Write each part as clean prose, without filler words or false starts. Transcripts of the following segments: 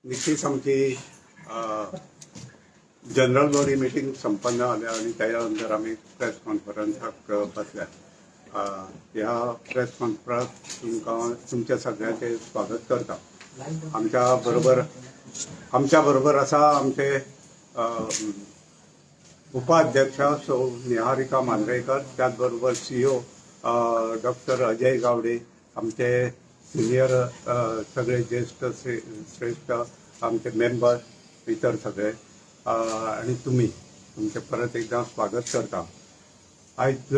निकतीच आमची general body meeting संपन्न जाल्या आनी त्याच्या नंतर आमी प्रेस कॉन्फरन्साक बसल्या. ह्या प्रेस कॉन्फरन्स तुमकां, तुमच्या सगळ्यांचे स्वागत करता. आमच्या बरोबर आसा आमचे उपाध्यक्ष सौ निहारिका मांद्रेकर, त्याचबरोबर सीईओ डॉक्टर अजय गावडे, आमचे सिनियर सगळे ज्येष्ठ श्रेष्ठ आमचे मेंबर, इतर सगळे आणि तुम्ही, तुमचे परत एकदा स्वागत करता. आयज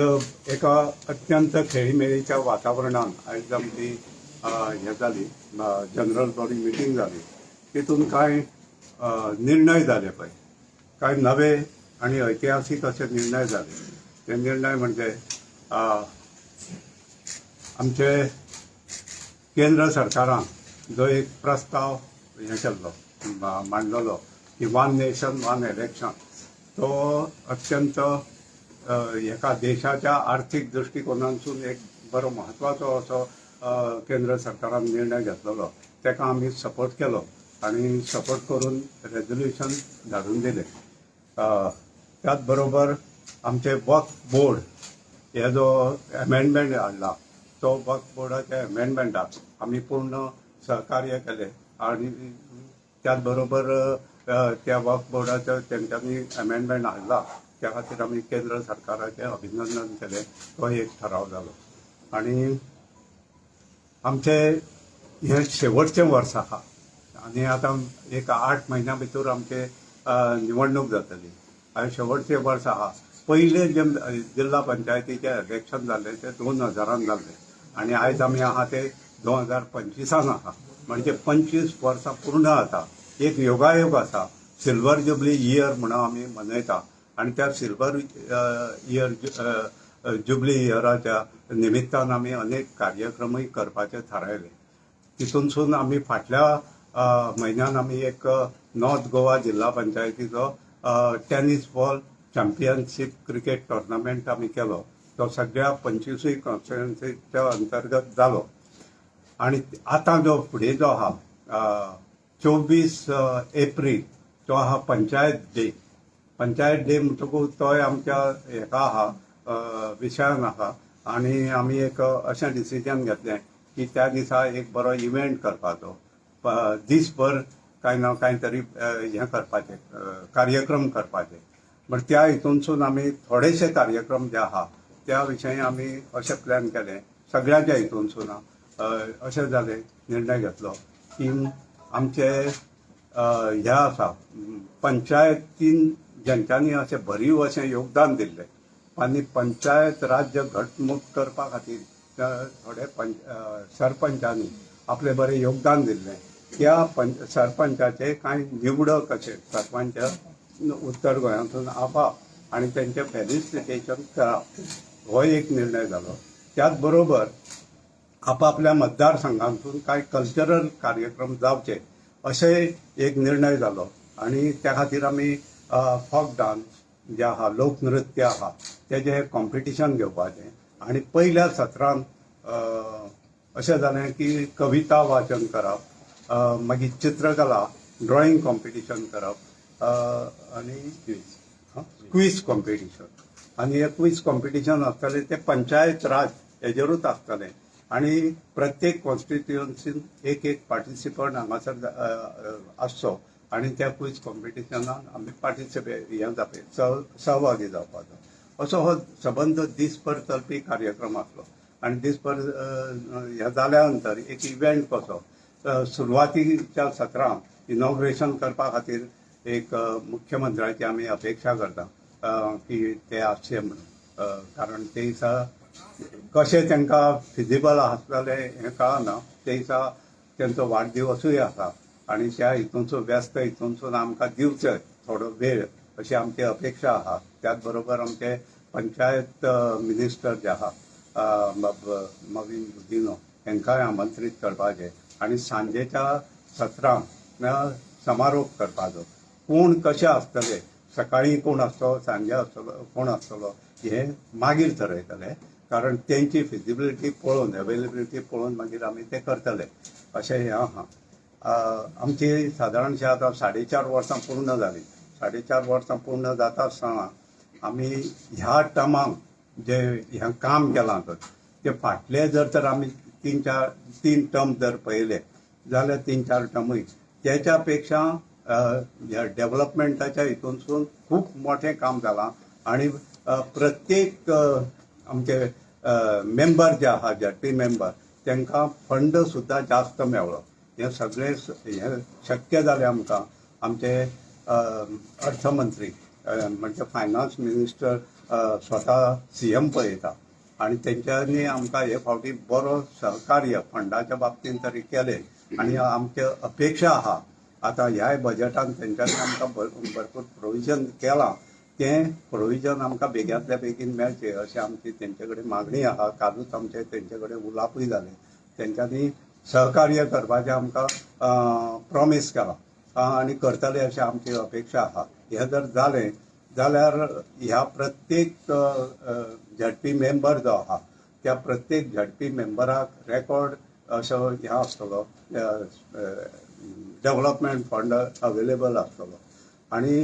एका अत्यंत खेळीमेळीच्या वातावरणान आयज आमची हें जाली, जनरल बॉडी मिटींग जाली. तितून कांय निर्णय जाले पळय, कांय नवे आणि ऐतिहासीक असे निर्णय जाले. ते निर्णय म्हणजे आमचे केंद्र सरकारान जो एक प्रस्ताव हें केल्लो, मांडलेलो की वन नेशन वन इलेक्शन, तो अत्यंत एका देशाच्या आर्थीक दृश्टिकोनांतसून एक बरो म्हत्वाचो असो केंद्र सरकारान निर्णय घेतलेलो. ताका आमी सपोर्ट केलो आनी सपोर्ट करून रेजोल्युशन धाडून दिलें. त्याच बरोबर आमचे वक्फ बोर्ड हे जो अमेंडमेंट हाडला, तो वक्फ बोर्डाच्या अमेंडमेंटाक आमी पूर्ण सहकार्य केलें आनी त्याच बरोबर त्या वक्फ बोर्डाचो तेंच्यांनी अमेंडमेंट हाडला, त्या खातीर आमी केंद्र सरकाराचें अभिनंदन केलें. तो एक ठराव जालो. आनी आमचे हें शेवटचें वर्स आहा आनी आतां एक 8 म्हयन्या भितर आमचे निवडणूक जातली आनी शेवटचें वर्स आहा. पयले जे जिल्हा पंचायतीचें इलेक्शन जाल्लें तें 2000न जाल्लें आनी आयज आमी आहा ते 2025न आहा, म्हणजे 25 वर्सां पूर्ण जाता. एक योगायोग आसा, सिल्वर जुबली इयर म्हणून आमी मनयता आनी त्या सिल्वर इयर जुबली इयराच्या निमित्तान आमी अनेक कार्यक्रमूय करपाचे थारायले. तितूनसून आमी फाटल्या म्हयन्यान आमी एक नॉर्थ गोवा जिल्हा पंचायतीचो tennis ball championship cricket tournament आमी केलो. तो सगळ्या 25ूय कॉन्स्टिट्युएन्सीच्या अंतर्गत जालो. आणि आतां जो फुडें जो आहा 24 एप्रील, तो आहा पंचायत डे. पंचायत डे म्हणटकूच तोय आमच्या हेका आहा, विशयान आहा आनी आमी एक अशें डिसिजन घेतलें की त्या दिसा एक बरो इव्हेंट करपाचो, दीसभर कांय ना कांय तरी हें करपाचें, कार्यक्रम करपाचे. बट त्या हितूनसून आमी थोडेशे कार्यक्रम जे आहा त्या विशयी आमी अशें प्लॅन केलें. सगळ्यांच्या हितूनसून अशें जालें, निर्णय घेतलो की आमचे ह्या आसा पंचायतीन ज्यांच्यांनी अशें भरीव अशें योगदान दिल्लें आनी पंचायत राज्य घटमूट करपा खातीर थोडे पंच सरपंचांनी आपलें बरें योगदान दिल्लें, त्या पंच सरपंचाचे कांय निवडक अशे सरपंच उत्तर गोंयांतून आपोवप आनी तेंचें फेलिसिटेशन करप, हो एक निर्णय जालो. त्याच बरोबर आपापल्या मतदारसंघांतून कांय कल्चरल कार्यक्रम जावचे अशें एक निर्णय जालो आनी त्या खातीर आमी फोक डान्स जे आहा, लोकनृत्य आहा, तेजें कॉम्पिटिशन घेवपाचें. आनी पयल्या सत्रांत अशें जालें की कविता वाचन करप, मागीर चित्रकला, ड्रॉइंग कॉम्पिटिशन करप आनी क्वीज कॉम्पिटिशन. आनी हे क्वीज कॉम्पिटिशन आसतलें तें पंचायत राज हेजेरूच आसतलें आनी प्रत्येक कॉन्स्टिट्युएन्सीन एक एक पार्टिसिपंट हांगासर आसचो आनी त्या क्वीज कॉम्पिटिशनान आमी पार्टिसिपेट हें जावपी, सहभागी जावपाचो. असो हो सबंद दीसभर चलपी कार्यक्रम आसलो. आनी दीसभर हें जाल्या नंतर एक इव्हेंट कसो सुरवातीच्या सत्रांत इनॉग्रेशन करपा खातीर एक मुख्यमंत्र्याची आमी अपेक्षा करता की ते आसचे म्हणून, कारण ते दिसा कशें तांकां फिजिबल आसतलें हें कळना. ते दिसा तेंचो वाडदिवसूय आसा आनी त्या हितूनसून व्यस्त हितूनसून आमकां दिवचे थोडो वेळ अशी आमची अपेक्षा आहा. त्याच बरोबर आमचे पंचायत मिनिस्टर जे आहा मॉवीन गुदिन्हो, हेंकांय आमंत्रीत करपाचें आनी सांजेच्या सत्रांत समारोप करपाचो. कोण कशे आसतले, सकाळी कोण आसतलो, सांजे आसतलो, कोण आसतलो, हें मागीर थरयतले, कारण तेंची फिजिबिलिटी पळोवन, अवेलेबिलिटी पळोवन मागीर आमी तें करतले अशें हें आहा. आमची सादारणशी आतां 4.5 वर्सां पूर्ण जालीं. 4.5 वर्सां पूर्ण जाता आसतना आमी ह्या टर्माक जे हें काम केलां तर ते फाटले जर तर आमी 3 टर्म जर पळयले जाल्यार 3-4 टर्मूय तेच्या पेक्षा ह्या डेव्हलपमेंटाच्या हितूनसून खूब मोठें काम जालां आनी प्रत्येक आमचे मेंबर जे आहा झेडपी मेंबर तांकां फंड सुद्दां जास्त मेळ्ळो. हें सगळें हें शक्य जालें आमकां आमचे अर्थमंत्री म्हणजे फायनान्स मिनिस्टर स्वता सीएम पळयता आनी तेंच्यांनी आमकां हे फावटी बरो सहकार्य फंडाच्या बाबतींत तरी केलें आनी आमचे अपेक्षा आहा आतां ह्याय बजेटान तेंच्यांनी आमकां भरपूर प्रोविजन केलां, तें प्रोविजन आमकां बेगिनांतल्या बेगीन मेळचें अशें आमची तेंचे कडेन मागणी आहा. कालूच आमचें तेंचे कडेन उलोवपूय जालें, तेंच्यांनी सहकार्य करपाचें आमकां प्रॉमीस केलां आनी करतले अशें आमची अपेक्षा आहा. हें जर जालें जाल्यार ह्या प्रत्येक झेडपी मेंबर जो आहा त्या प्रत्येक झेडपी मेंबराक रेकॉर्ड असो हें आसतलो, डेव्हलपमेंट फंड अवेलेबल आसतलो आनी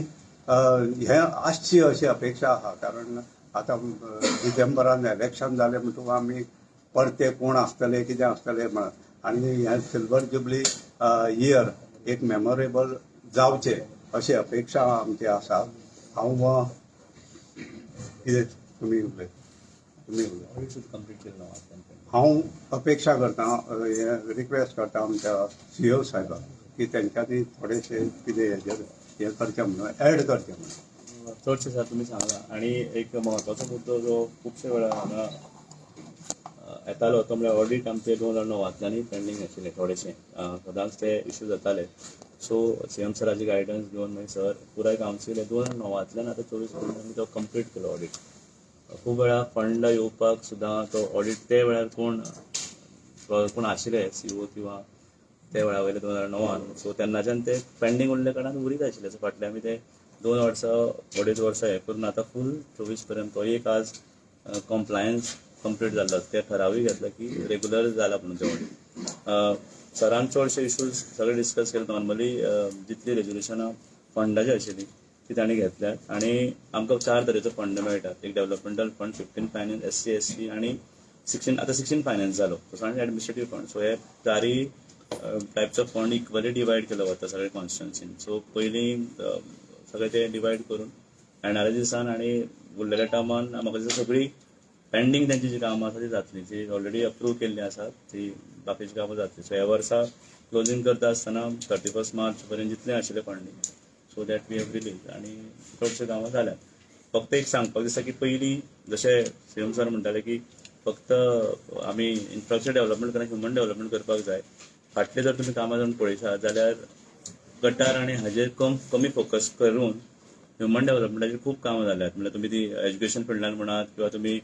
हें आसची अशी अपेक्षा आहा. कारण आतां डिसेंबरान इलेक्शन जालें म्हणटकूच आमी परते कोण आसतले कितें आसतले म्हणून आनी हें सिल्वर जुबली इयर एक मेमोरेबल जावचें अशी अपेक्षा आमची आसा. हांव कितें तुमी उलय, तुमी उलय. हांव अपेक्षा करता, हें रिक्वेस्ट करता आमच्या सीओ साहेबाक की तेंच्यांनी थोडेशें कितें हेजेर हें करचें म्हणून, एड करचें म्हणून. चडशें सर तुमी सांगलां आनी एक म्हत्वाचो मुद्दो जो खुबशे वेळार हांगा येतालो तो म्हळ्यार ऑडीट आमचे 2009तांनी पेंडींग आशिल्ले थोडेशे, सदांच ते इश्यू जाताले. सो सीएम सराची गायडन्स घेवन मागीर सर पुराय कावन्सील 2009तांतल्यान आतां 24 पर्यंत आमी तो कंप्लीट केलो ऑडीट. खूब वेळा फंड येवपाक सुद्दां तो ऑडीट ते वेळार कोण कोण आशिल्ले सीओ किंवा ते वेळा वयले 2009, सो तेन्नाच्यान ते पेंडींग उरले कारणान उरीत आशिल्ले. सो फाटले आमी ते 2 वर्सां 2.5 वर्सां हें करून आतां फूल 24 पर्यंत तो एक आज कॉम्प्लायन्स कंप्लीट जाल्लो, ते ठरावूय घेतला की रेगुलर जाला म्हणून ते ऑडीट. सरान चडशे इश्यूज सगळे डिस्कस केले. नॉर्मली जितली रेजोल्युशनां फंडाची आशिल्ली ती तांणी घेतल्यात आनी आमकां 4 तरेचो फंड मेळटात. एक developmental fund, 15 finance, SC ST आनी 16, आतां 16 फायनान्स जालो तसो, आनी एडमिनिस्ट्रेटीव फंड. सो हे चारय टायपचो फंड इक्वली डिवायड केलो वता सगळे कॉन्स्टिट्युन्सीन. सो पयलीं सगळे ते डिवायड करून येणाऱ्या दिसान आनी उरलेल्या टर्मान म्हाका दिसता सगळी पेंडींग तेंची जी कामां आसा ती जातली, जी ऑलरेडी अप्रूव केल्ली आसा ती बाकीची कामां जातली. सो ह्या वर्सा क्लोजींग करता आसतना 31 मार्च पर्यंत जितलें आशिल्लें funding so that we have release आनी चडशे कामां जाल्यात. फक्त एक सांगपाक दिसता की पयलीं जशें सीएम सर म्हणटाले की फक्त आमी इन्फ्रास्ट्रक्चर डेव्हलपमेंट करना, ह्युमन डेव्हलपमेंट करपाक जाय. फाटले जर तुमी कामां जावन पळयशात जाल्यार गटार आनी हाजेर कमी फोकस करून ह्युमन डेव्हलपमेंटाचेर खूब कामां जाल्यात. म्हणल्यार तुमी ती एज्युकेशन फिल्डान म्हणात किंवा तुमी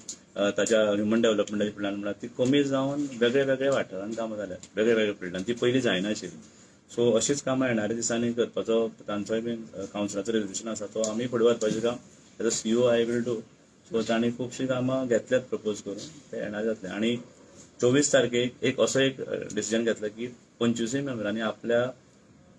ताच्या ह्युमन डेव्हलपमेंटाच्या फिल्डान म्हणात, ती कमी जावन वेगळे वेगळे वाठारांत कामां जाल्यात, वेगळे वेगळे फिल्डान, ती पयलीं जायनाशिल्ली. सो अशीच कामां येणाऱ्या दिसांनी करपाचो तांचोय बीन कावन्सिलाचो रेजोल्युशन आसा, तो आमी फुडें व्हरपाचें काम as a CEO I will do. So तांणी खुबशीं कामां घेतल्यात प्रपोज करून, ते येणार जातले. आनी 24 तारखेक एक असो एक डिसिजन घेतला की 25 मेंबरांनी आपल्या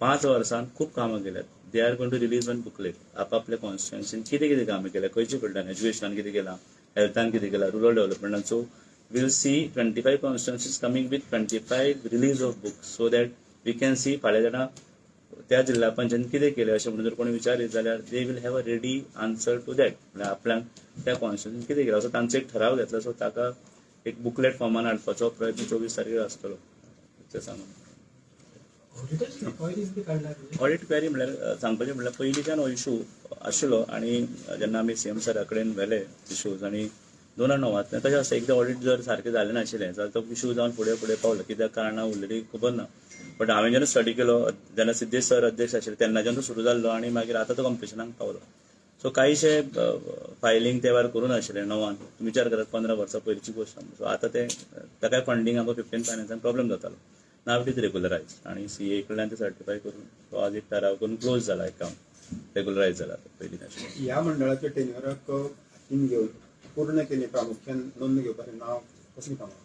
5 वर्सांत खूब कामां केल्यात. They are going to release one booklet, आपापल्या कॉन्स्टिट्युन्सीन कितें कितें कामां केल्या, खंयच्या फिल्डान, एज्युकेशनान कितें केलां, हेल्थान कितें केलां, rural डेव्हलपमेंटान. So we'll see 25 constituencies coming with 25 release of books so that we can see फाल्यां जाणा त्या जिल्हा पंचायतीन कितें केलें अशें म्हणून जर कोणी विचारीत जाल्यार they will have a ready answer to that. म्हळ्यार आपल्याक त्या कॉन्स्टिट्युन्सीन कितें केलां असो तांचो एक ठराव घेतला. सो ताका एक बुकलेट फॉर्मान हाडपाचो प्रयत्न 24 तारखेर आसतलो तें सांगून. क्वेरीज बी काडल्या तुमी? ऑडिट क्वेरी म्हणल्यार सांगपाचें म्हणल्यार पयलींच्यान हो इशू आशिल्लो आनी जेन्ना आमी सीएम सरा कडेन व्हेले इशूज आनी 2009तांतल्यान कशें आसता, एकदां ऑडिट जर सारकें जालें नाशिल्लें जाल्यार तो इशू जावन फुडें फुडें पावलो. कित्याक कारणां उरलेली खबर ना, बट हांवें जेन्ना स्टडी केलो जेन्ना सिद्धेश सर अध्यक्ष आशिल्ले तेन्नाच्यान तो सुरू जाल्लो आनी मागीर आतां तो कंप्लिशनाक पावलो. सो कांयशे फायलींग ते वेळार करूं नाशिल्लें णवान, तुमी विचार करात, 15 वर्सां पयलींची गोश्ट. सो आतां ते ताकाय फंडींग आमकां 15 फायनान्सान प्रॉब्लेम जातालो. नाव it is रेगुलरायज आनी सीए कडल्यान ते सर्टिफाय करून तो आज एक ठराव करून क्लोज जाला, अकाउंट रेगुलरायज जाला, पयलीं नाशिल्लें. ह्या मंडळाच्या टेन्युअराक हातीन घेवन पूर्ण केले प्रामुख्यान नोंद घेवपाचें नांव कसलीं कामां?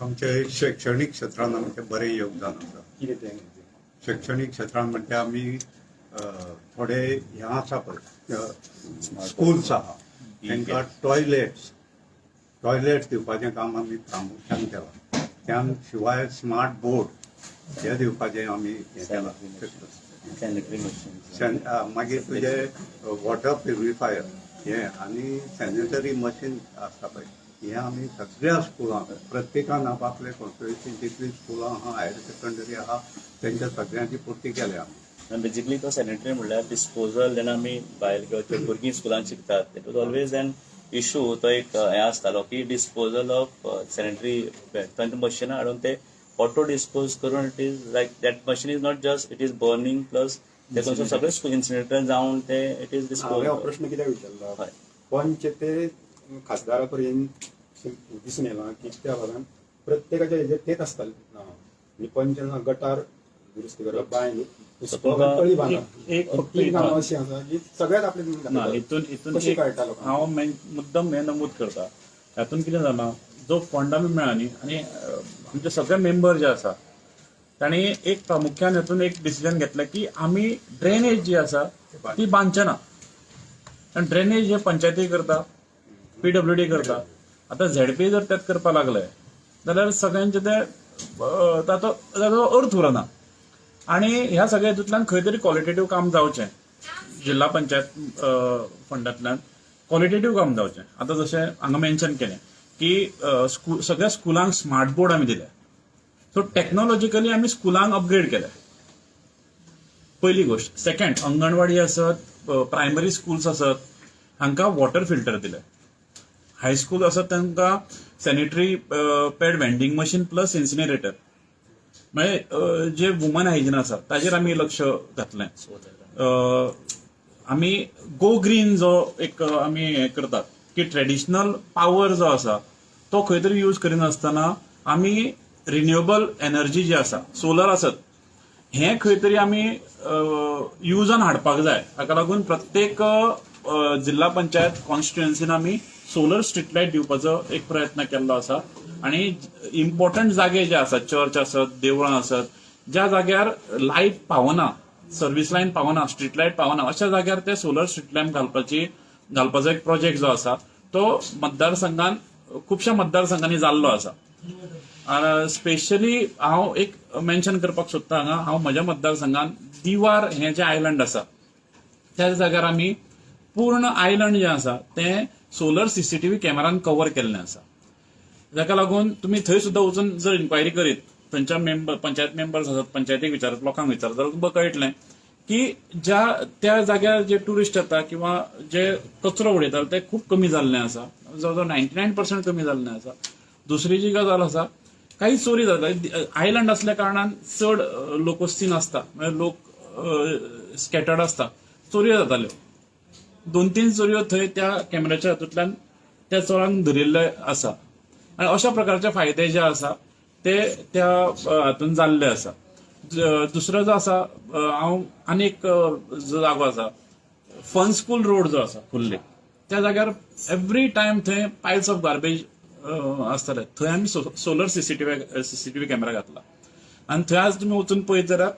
आमचे शैक्षणीक क्षेत्रान आमचें बरें योगदान आसा. कितें तें? शैक्षणीक क्षेत्रान म्हणजे आमी थोडे हें आसा पळय, स्कुल्स आहा, तांकां टॉयलेट्स दिवपाचें काम आमी प्रामुख्यान केलां. त्या शिवाय स्मार्ट बोर्ड हे दिवपाचें आमी हें केलां. Sanitary machine. मागीर तुजे वॉटर प्युरिफायर हे आनी सॅनिटरी मशीन आसता पळय, हे आमी सगळ्या स्कुलांक, प्रत्येकान आपापले कॉन्स्टिट्युएन्सी जितलीं स्कुलां आहा, हायर सेकंडरी आहा, तेंच्या सगळ्यांची पुर्ती केल्या आमी. बेजिकली तो सॅनिटरी म्हणल्यार डिस्पोजल. जेन्ना आमी बायल किंवा त्यो भुरगीं स्कुलान शिकतात, it was always an issue. तो एक हें आसतालो की डिस्पोजल ऑफ सॅनिटरी पॅड, तांचे मशिनां हाडून ते ऑटो डिस्पोज करून, it is like that machine is not just, it is burning, plus ते सगळे इन्सिनरेटर जावन ते it is हांवें हो डिस्पोज. प्रश्न कित्याक विचारला, हय. पंच ते खासदारा पर्यंत दिसून येयलां की त्या भागान प्रत्येकाच्या हेजेर तेच आसतालें नांव. म्हणजे पंच गटार दुरुस्ती करप, बांय तुमकां तळी बांदप, एक फक्त तीन कामां अशीं आसा की सगळ्यात आपले ना, हितून हितून कशी एक कळटा लोकांक? हांव मुद्दम हें नमूद करता, हातून कितें जालां, जो फंड आमी मेळ्ळा न्ही, आनी आमचे सगळे मेंबर जे आसा तांणी एक प्रामुख्यान हातून एक डिसिजन घेतलें की आमी ड्रेनेज जी आसा ती बांदचे ना, कारण ड्रेनेज हे पंचायती करता, पीडब्ल्यूडी करता. आतां झेडपी जर त्यात करपाक लागले जाल्यार सगळ्यांचे ते ताचो ताचो अर्थ उरना. आनी ह्या सगळ्या हितूंतल्यान खंय तरी क्वॉलिटेटीव काम जावचें, जिल्हा पंचायत फंडांतल्यान क्वॉलिटेटीव काम जावचें. आतां जशें हांगा मेन्शन केलें की सगळ्या स्कुलांक स्मार्ट बोर्ड आमी दिले, सो टॅक्नॉलॉजिकली आमी स्कुलांक अपग्रेड केले, पयली गोश्ट. सेकंड, अंगणवाडी आसत, प्रायमरी स्कुल्स आसत, हांकां वॉटर फिल्टर दिले. हायस्कूल आसत तांकां sanitary pad vending machine plus incinerator. म्हणजे जे वुमन हायजीन आसा ताजेर आमी लक्ष घातलें. आमी गो ग्रीन जो एक आमी हें करतात की ट्रेडिशनल पावर जो आसा तो खंय तरी यूज करिनासतना आमी रिन्युएबल एनर्जी जी आसा, सोलर आसत, हें खंय तरी आमी युजान हाडपाक जाय. हाका लागून प्रत्येक जिल्हा पंचायत कॉन्स्टिट्युएन्सीन आमी सोलर स्ट्रीट लायट दिवपाचो एक प्रयत्न केल्लो आसा. आनी इम्पॉर्टंट जागे जे आसात, चर्च आसत, देवळां आसत, ज्या जाग्यार लायट पावना, सर्वीस लायन पावना, स्ट्रीट लायट पावना, अशा जाग्यार ते सोलर स्ट्रीट लॅम्प घालपाचो एक प्रोजेक्ट जो आसा तो मतदारसंघान, खुबश्या मतदारसंघांनी जाल्लो आसा. स्पेशली हांव एक मेन्शन करपाक सोदता हांगा, हांव म्हज्या मतदारसंघान दिवार हें जें आयलंड आसा त्या जाग्यार आमी पूर्ण आयलंड जें आसा तें सोलर सीसीटीव्ही कॅमेरान कव्हर केल्लें आसा. जाका लागून तुमी थंय सुद्दां वचून जर इन्क्वायरी करीत, थंयच्या मेंबर, पंचायत मेंबर्स आसात, पंचायतीक विचारत, लोकांक विचारत जाल्यार तुमकां कळटलें की ज्या त्या जाग्यार जे ट्युरिस्ट येता किंवा जे कचरो उडयतात ते खूब कमी जाल्ले आसा, जवळ जवळ 99% कमी जाल्ले आसा. दुसरी जी गजाल आसा, काही चोरी जाता. आयलंड असल्या कारणान चड लोकवस्ती नासता, म्हणजे लोक स्कॅटर्ड आसता, चोरयो जाताल्यो. दोन तीन चोरयो थंय त्या कॅमेराच्या हातूंतल्यान त्या चोरांक धरिल्ले आसा. आनी अशा प्रकारचे फायदे जे आसा ते त्या हातून जाल्ले आसा. दुसरो जो आसा, हांव आनी एक जो जागो आसा, फन स्कूल रोड जो आसा कुर्ले, त्या जाग्यार एवरी टायम थंय पायल्स ऑफ गार्बेज आसताले. थंय आमी सोलर सीसीटीव्ही कॅमेरा घातला आनी थंय आज तुमी वचून पळयत जाल्यार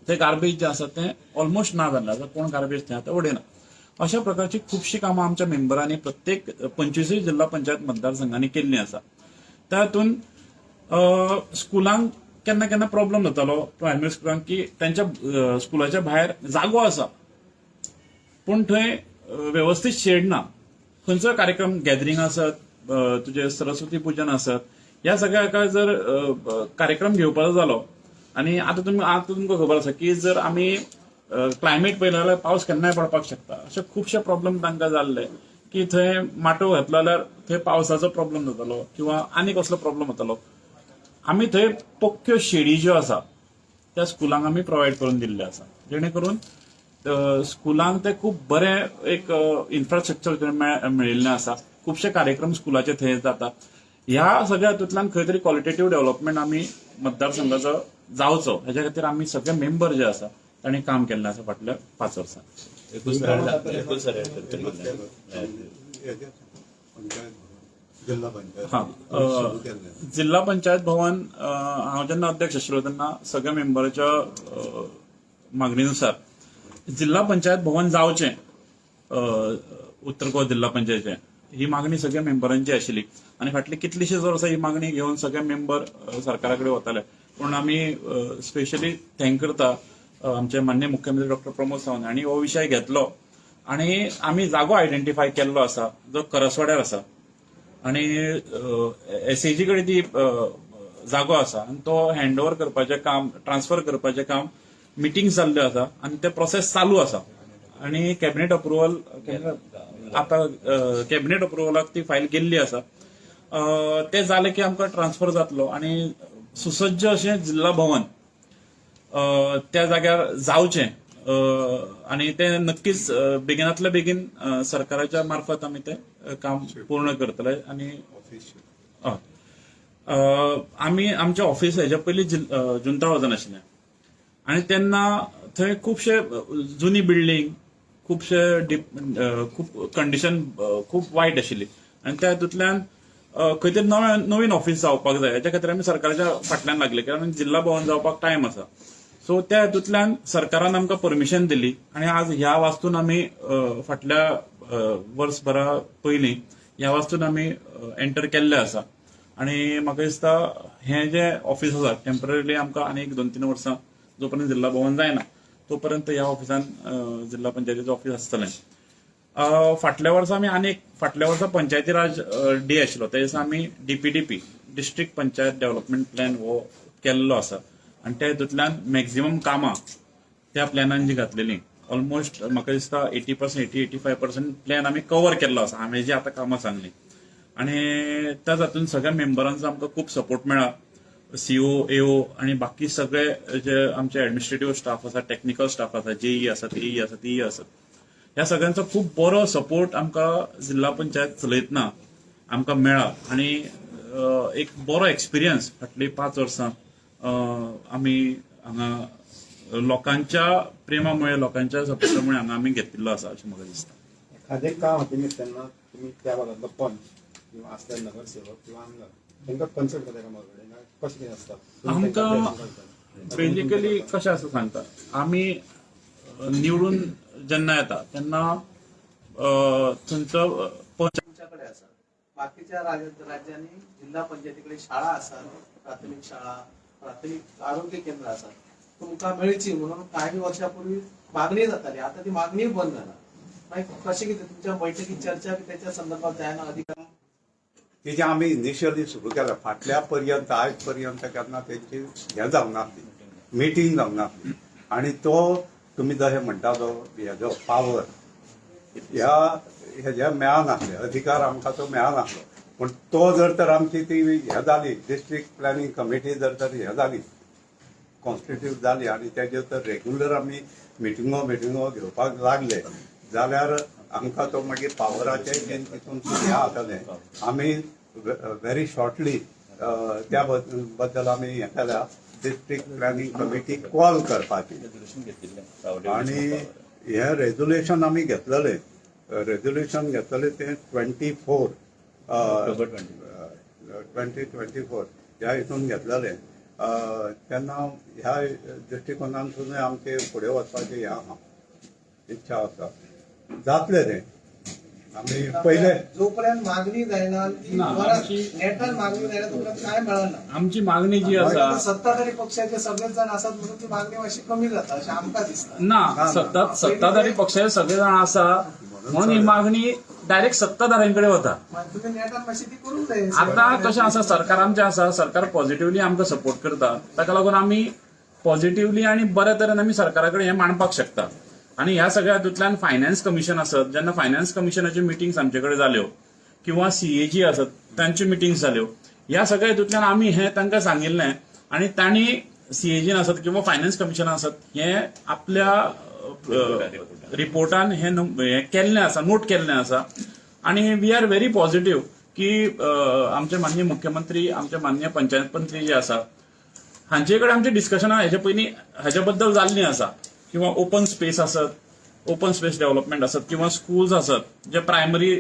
ते गार्बेज जे आसा तें ऑलमोस्ट ना जाल्लें आसा. कोण गार्बेज थंय आतां उडयना. अशा प्रकारची खुबशीं कामां आमच्या मेंबरांनी प्रत्येक 25 जिल्हा पंचायत मतदारसंघांनी केल्लीं आसा. तातूंत स्कुलांक केन्ना केन्ना प्रॉब्लम जातालो, प्रायमरी स्कुलांक, की त्यांच्या स्कुलाच्या भायर जागो आसा पूण थंय वेवस्थीत शेड ना. खंयचोय कार्यक्रम, गॅदरींग आसत, तुजें सरस्वती पुजन आसत, ह्या सगळ्या हाका जर कार्यक्रम घेवपाचो जालो, आनी आतां तुमकां खबर आसा की जर आमी क्लायमेट पळयलें जाल्यार पावस केन्नाय पडपाक शकता. अशे खुबशे प्रॉब्लम तांकां जाल्ले की थंय माटोव घातलो जाल्यार थंय पावसाचो प्रॉब्लम जातालो किंवा आनी कसलो प्रॉब्लम जातालो. आमी थंय पक्क्यो शेडी ज्यो आसा त्या स्कुलांक आमी प्रोवायड करून दिल्ले आसा, जेणे करून स्कुलांक ते खूब बरें एक इन्फ्रास्ट्रक्चर मेळिल्लें आसा. खुबशे कार्यक्रम स्कुलाचे थंय जाता. ह्या सगळ्या हातूंतल्यान खंय तरी क्वॉलिटेटीव डेव्हलपमेंट आमी मतदारसंघाचो जावचो हेज्या खातीर आमी सगळे मेंबर जे आसा तांणी काम केल्लें आसा फाटल्या 5 वर्सां. एकूच सर, एकूच सर. हेजें पंचायत. जिल्हा पंचायत हा सुरू केल्लें. जिल्हा पंचायत भवन, हांव जेन्ना अध्यक्ष आशिल्लो तेन्ना सगळ्या मेंबराच्या मागणीनुसार जिल्हा पंचायत भवन जावचें उत्तर गोवा जिल्हा पंचायतीचें, ही मागणी सगळ्या मेंबरांची आशिल्ली आनी फाटली कितलीशींच वर्सां ही मागणी घेवन सगळे मेंबर सरकारा कडेन वताले. पूण आमी स्पेशली thank करता आमचे माननीय मुख्यमंत्री डॉक्टर प्रमोद सावंत हांणी हो विशय घेतलो आनी आमी जागो आयडेंटिफाय केल्लो आसा जो करसवाड्यार आसा आनी एसएजी कडेन ती जागो आसा आनी तो हँड ओवर करपाचें काम, ट्रान्सफर करपाचें काम मिटींग जाल्ल्यो आसा आनी ते प्रोसेस चालू आसा आनी कॅबिनेट अप्रुवल आतां कॅबिनेट अप्रुवलाक ती फायल गेल्ली आसा. ते जालें की आमकां ट्रान्सफर जातलो आनी सुसज्ज अशें जिल्हा भवन त्या जाग्यार जावचें आनी तें नक्कीच बेगिनातल्या बेगीन सरकाराच्या मार्फत आमी तें काम पूर्ण करतले आनी ऑफिस. हय. आमी आमचें ऑफिस हेज्या पयलीं जुंता हावजान आशिल्लें आनी तेन्ना थंय खुबशे जुनी बिल्डींग, खुबशे खूब कंडिशन खूब वायट आशिल्ली आनी त्या हितूंतल्यान खंय तरी नवें नवीन ऑफिस जावपाक जाय हेच्या खातीर आमी सरकाराच्या फाटल्यान लागले, कारण जिल्हा भवन जावपाक टायम आसा. सो त्या हितूंतल्यान सरकारान आमकां परमिशन दिली आनी आज ह्या वास्तून आमी फाटल्या वर्सभरा पयलीं ह्या वास्तून आमी एंटर केल्ले आसा आनी म्हाका दिसता हें जें ऑफिस आसा टेंपररीली आमकां आनीक 2-3 वर्सां जो पर्यंत जिल्हा भवन जायना तो पर्यंत ह्या ऑफिसान जिल्हा पंचायतीचें ऑफिस आसतलें. फाटल्या वर्सा आमी आनीक फाटल्या वर्सा पंचायती राज डे आशिल्लो त्या दिसा आमी DPDP, district panchayat development plan हो केल्लो आसा आनी त्या हितूंतल्यान मॅक्झिमम कामां त्या प्लॅनान जी घातलेली ऑलमोस्ट म्हाका दिसता 80%, 80-85% प्लॅन आमी कवर केल्लो आसा हांवें जी आतां कामां सांगली आनी त्या जातून सगळ्या मेंबरांचो आमकां खूब सपोर्ट मेळ्ळा. सीओ, एओ आनी बाकी सगळे जे आमचे एडमिनिस्ट्रेटिव्ह स्टाफ आसा, टेक्निकल स्टाफ आसा, जेई आसा, एई आसा, टीई आसा, ह्या सगळ्यांचो खूब बरो सपोर्ट आमकां जिल्हा पंचायत चलयतना आमकां मेळ्ळा आनी एक बरो एक्सपिरियन्स फाटलीं 5 वर्सां आमी हांगा लोकांच्या प्रेमामुळे, लोकांच्या सपोर्टामुळे हांगा आमी घेतिल्लो आसा अशें म्हाका दिसता. एखादें काम हातीन घेता तेन्ना तुमी त्या भागांतलो पंच किंवा आसल्यार नगरसेवक किंवा आमदार तांकां कन्सल्ट करता कामा कडेन, कशें कितें आसता? तुमी तांकां आमकां blessing घालता? बेजिकली कशें आसा सांगता, आमी निवडून जेन्ना येता तेन्ना थंयचो पंच तुमच्याकडे आसा. बाकीच्या राज्यांनी जिल्हा पंचायतीकडे शाळा आसात, प्राथमिक शाळा, प्राथमिक आरोग्य केंद्र आसात. तुमकां मेळची म्हणून काही वर्षापूर्वी मागणी जाताली, आता ती मागणी बंद जाला. मागीर कशें कितें तुमच्या बैठकीत चर्चा बी त्याच्या संदर्भात जायना अधिकार? की जे आमी इनिशियली सुरू केल्या फाटल्या पर्यंत आयज पर्यंत केन्ना तेंची हें जावंक नासली, मिटींग जावंक नासली आनी तो तुमी जशें म्हणटा तो हेजो पावर ह्या हेज्या मेळनासले, अधिकार आमकां तो मेळनासलो. पूण तो जर तर आमची ती हें जाली, डिस्ट्रिक्ट प्लॅनिंग कमिटी जर तर हें जाली, कॉन्स्टिट्यूट जाली आनी तेजेर तर रेग्युलर आमी मिटिंगो मिटिंगो घेवपाक लागले जाल्यार आमकां तो मागीर पावराचें बीन तितून हें जातलें. आमी व्हेरी शॉर्टली त्या बद्दल आमी हें केल्या, डिस्ट्रिक्ट प्लॅनिंग कमिटी कॉल करपाची. रेजोल्युशन घेतिल्लें. आणि हे रेजोल्युशन आमी घेतलेले, रेजोल्युशन घेतलेले ते 24 ऑक्टोबर 24. 2024 ह्या हितून घेतलेले. तेन्ना ह्या दृश्टिकोनांतून आमचे फुडें वचपाची हें आहा, इच्छा आसा, जातलें तें आमी पयले जोपर्यंत मागणी जायना ती ना, नेटान मागणी जायना तोपर्यंत काय मेळना. आमची मागणी जी आसा आता सत्ताधारी पक्षाचे सगळेच जण आसात म्हणून ती मागणी मातशी कमी जाता अशें आमकां दिसता. ना, सत्ताधारी पक्षाचे सगळे जाण आसा म्हणून ही मागणी डायरेक्ट सत्ताधाऱ्यांकडे वता. मागीर तुमी नेटान मातशी ती करूंक जाय. आता कशें आसा, सरकार आमचें आसा, सरकार पॉझिटिवली आमकां सपोर्ट करता, ताका लागून आमी पॉझिटिवली आनी बऱ्या तरेन आमी सरकारा कडेन हें मांडपाक शकता. आनी ह्या सगळ्या हातूंतल्यान फायनान्स कमिशन आसत, जेन्ना फायनान्स कमिशनाच्यो मिटिंग्स आमचे कडेन जाल्यो किंवा सीएजी आसत तांच्यो मिटिंग्स जाल्यो, ह्या सगळ्या हितूंतल्यान आमी हें तांकां सांगिल्लें आनी तांणी सीएजीन आसत किंवा फायनान्स कमिशन आसत हें आपल्या रिपोर्टान हें हें केल्लें आसा, नोट केल्लें आसा. आनी we are very positive की आमचे माननीय मुख्यमंत्री, आमचे माननीय पंचायत मंत्री जे आसा हांचे कडेन आमची डिस्कशनां हेजे पयलीं हेजे बद्दल जाल्लीं आसा किंवा ओपन स्पेस आसत, ओपन स्पेस डेव्हलपमेंट आसत किंवा स्कूल्स आसत, जे प्रायमरी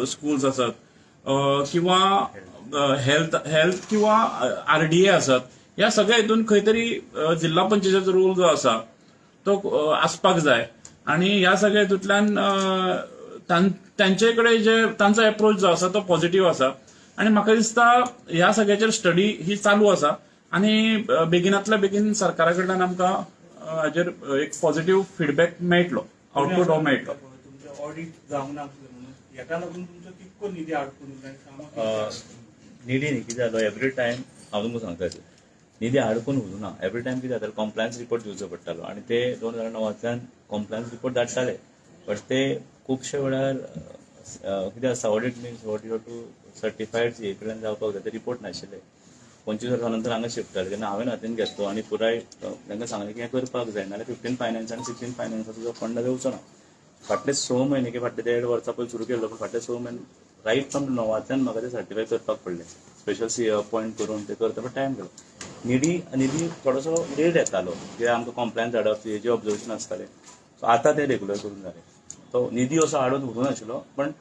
स्कूल्स आसत. किंवा हेल्थ हेल्थ किंवा आरडीए आसत, ह्या सगळ्या हितून खंय तरी जिल्हा पंचायतीचो रोल जो आसा तो आसपाक जाय. आणि ह्या सगळ्या हितूंतल्यान तांचे कडेन जे तांचो एप्रोच जो आसा तो पॉझिटिव्ह आसा. आणि म्हाका दिसता ह्या सगळ्याचेर स्टडी ही चालू आसा आणि बेगिनातल्या बेगीन सरकारा कडल्यान आमकां हाजेर एक पॉझिटिव्ह फिडबॅक मेळटलो, आउटपुट हो मेळटलो. तुमचें ऑडिट जावंक नासलें म्हणून हेका लागून तुमचो कितको निधी आडकून उरला आनी कामां कितलीं आडकून उरलीं? निधी न्ही, कितें जालो, एवरी टायम हांव तुमकां सांगता, निधी आडकून उरूना. एवरी टायम कितें जातालें, कॉम्प्लायन्स रिपोर्ट दिवचो पडटालो आनी ते 2009ताल्यान कॉम्प्लायन्स रिपोर्ट धाडटाले, बट ते खुबशे वेळार कितें आसता, audit means what you to certified CA कडल्यान जावपाक जाय, ते रिपोर्ट नाशिल्ले. 25 वर्सां नंतर हांगा शिफ्ट जाले तेन्ना हांवें हातीन घेतलो आनी पुराय तांकां सांगलें की हें करपाक जाय, नाल्यार 15 फायनान्स आनी 16 फायनान्साचो जो फंड येवचो ना. फाटले 6 म्हयने की फाटले देड वर्सां पयलीं सुरू केल्लो, पूण फाटले 6 म्हयने रायट फ्रॉम णवांतल्यान म्हाका ते सर्टिफाय करपाक पडलें. स्पेशल सी अपॉयंट करून ते करता, पण टायम गेलो. निधी निधी थोडोसो लेट येतालो कित्याक आमकां कॉम्प्लायन्स हाडप, हेजे ऑब्जर्वेशन आसताले. सो आतां ते रेगुलर करून जाले. तो निधी असो हाडून उरूंक नाशिल्लो, पण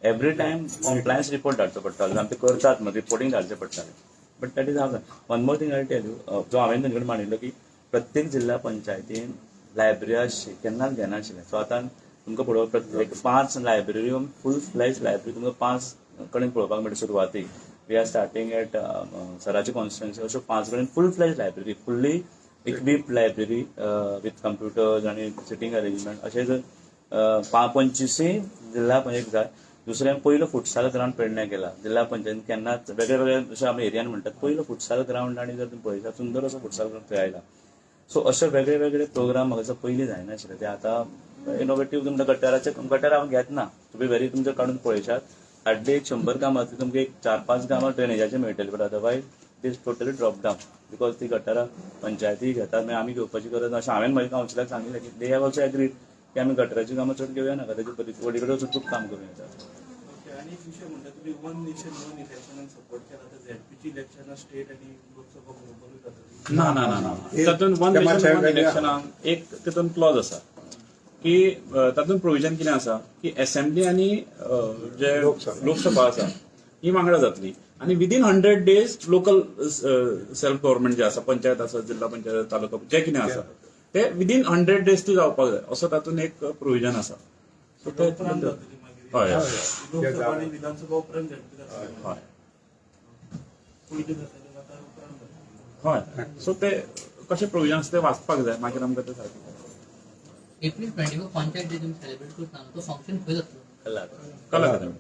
एवरी टायम कॉम्प्लायन्स रिपोर्ट धाडचो पडटालो. आमी ते करतात म्हण रिपोर्टींग धाडचें पडटालें. But that is how. One more thing I tell you, जो हांवें तांचे कडेन मांडिल्लो की प्रत्येक जिल्हा पंचायतीन लायब्ररी आसची, केन्नाच घेनाशिल्लें. सो आतां तुमकां पळोवपाक प्रत्येक पांच लायब्ररी, फूल फ्लॅज लायब्ररी तुमकां पांच कडेन पळोवपाक मेळटा. सुरवातीक we are starting at सराचे कॉन्स्टिट्युन्सी, अश्यो पांच कडेन full fledge library, fully equipped library with computers आनी सिटींग अरेंजमेंट, अशें जर 25 जिल्हा पंचायत जाय. दुसरें, पयलो फुटसाल ग्रावंड पेडण्यां केला. जिल्हा पंचायतीन केन्नाच वेगळे वेगळे, जशें आमी एरियान म्हणटात, पयलो फुटसाल ग्रावंड. आनी जर तुमी पळयता, सुंदर असो फुटसाल ग्रावंड थंय आयला. सो अशे वेगळे वेगळे प्रोग्राम म्हाका दिसता पयलीं जायनाशिल्ले, ते आतां इनोवेटीव. तुमच्या गटाराचे, गटार हांव घेतना टू बी व्हेरी, तुमचे काडून पळयशात, हार्डली एक 100 कामां तुमकां एक चार पांच कामां ड्रेनेजाचे मेळटली, but otherwise it is totally drop down because ती गटारां पंचायती घेतात. मागीर आमी घेवपाची गरज ना अशें हांवें म्हज्या कावन्सिलाक सांगिल्लें की they have also agreed की आमी गटाराची कामां चड घेवया नाका, ताचे पली कडेन वचून खूब काम करूं येता. ओके, आनी एक विशय म्हणटा, तुमी वन नेशन वन इलेक्शनाक सपोर्ट केला, तर झेडपीची इलेक्शनां स्टेट आनी लोकसभा बरोबरूच जातली? ना ना ना ना, तातूंत वन ते नेशन मातशें वन वेगळें. इलेक्शनाक एक तितून क्लॉज आसा की तातूंत प्रोविजन कितें आसा की असेंब्ली आनी जे लोकसभा. लोकसभा आसा ही वांगडा जातली आनी within 100 days local self government जे आसा, पंचायत आसा, जिल्हा पंचायत, तालुका, जे कितें आसा ते विदीन 100 डेज ती जावपाक जाय, असो तातूंत एक प्रोविजन आसा. सो ते उपरांत जातली मागीर. हय हय लोकसभा आनी विधानसभा उपरांत झेडपी जातली. हय. पयलीं जातालें, आतां उपरांत जातली. हय, सो ते कशें प्रोविजन आसा ते वाचपाक जाय, मागीर आमकां ते सारकें एप्रिल 24 पंचायत डे तुम्ही सेलिब्रेट करता, तो फंक्शन खंय जातलो? कला कला अकादमी.